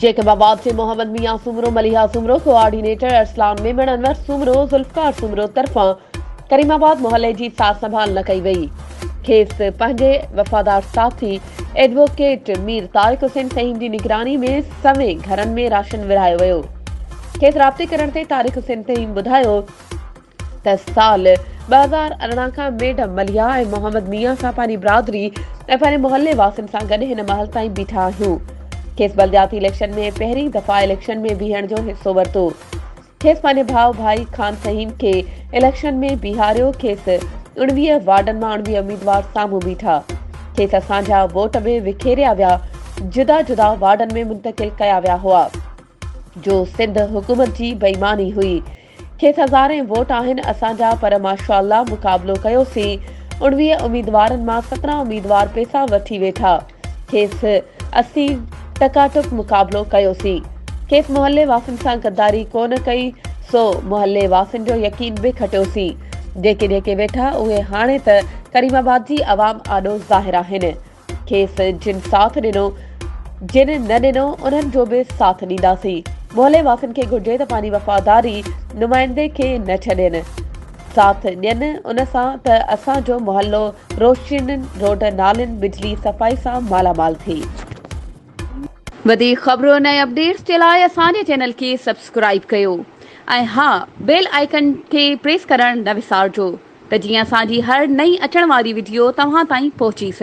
Jacob آباد جي Muhammad Mian Soomro, Maleeha Soomro, coordinator Arsalan Memon, Anwar Soomro, Zulfiqar Soomro طرفان ڪريم آباد محلي جي سار سنڀال نه ڪئي وئي. کيس پنهنجي وفادار ساٿي ايڊووڪيٽ مير طارق حسين فهيم جي نگراني ۾ سوين گهرن ۾ راشن ورهايو ويو. کيس رابطي ڪرڻ تي طارق حسين فهيم ٻڌايو ته سال 2018 کان ميڊم مليحه ۽ محمد ميان سان پنهنجي برادري ۽ پنهنجي محلي واسين سان گڏ هن مهل تائين بيٺا آهيون. کيس بلدياتي اليڪشن ۾ پهرين دفعا اليڪشن ۾ بيهڻ جو حصو ورتو. کيس پنهنجي ڀاء ڀائي خان فهيم کي اليڪشن ۾ بيهاريو کيس 19 وارڊن مان 19 اميدوار سامهون بيٺا. کيس اسان جا ووٽ به وکيريا ويا جدا جدا وارڊن ۾ منتقل ڪيا ويا هئا. جو سنڌ حڪومت جي بيماني هئي. کيس هزارين ووٽ آهن اسان جا پر ماشاءالله مقابلو ڪيوسين 19 اميدوارن مان 17 اميدوار پيسا وٺي ويٺا کيس اسين ٽڪاٽڪ مقابلو ڪيوسين کيس محلي واسين سان غداري ڪونه ڪئي سو محلي واسين جو يقين به کٽيوسين جيڪي جيڪي ويٺا اهي هاڻي ته ڪريم آباد جي عوام آڏو ظاهر آهن. کيس جن ساٿ ڏنو جن نه ڏنو انهن جو به ساٿ ڏينداسين. محلي واسين کي گهرجي ته پنهنجي وفاداري نمائندي کي نه ڇڏين ساٿ ڏين ان سان ته اسان جو محلو روشنين روڊ نالين بجلي صفائي سان مالا مال ٿئي. وڌيڪ خبرن ۽ اپڊيٽس جي لاء اسان جي چينل کي سبسڪرائيب ڪيو ۽ ها بيل آئيڪن کي پريس ڪرڻ نه وسارجو. ته جيئن اسان جي هر نئين اچڻ واري وڊيو توهان تائين پهچي سگهي.